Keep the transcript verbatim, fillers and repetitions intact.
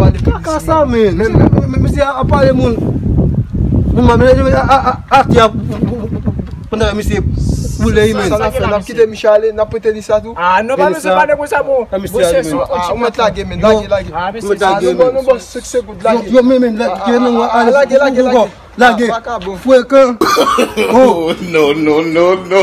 pale pou misye. Kaka sa, men. Men, men, men, men, misye ap pale moun. Moun mwen, men, men, a, a, a, atè a, pandan misye boule, men. Sa n ap fè, n ap kite misye ale, n ap prete li sa tou. Ah, non, pa bezwen pale konsa, bon. Misye ale, men. Ah, ou mèt lage, men. Lage, lage. Ah, mesye, nou bon, nou bon, senk segonn, lage. Yo, men, men, lage, lage, lage. Lage. Frekan. Oh, no, no, no, no.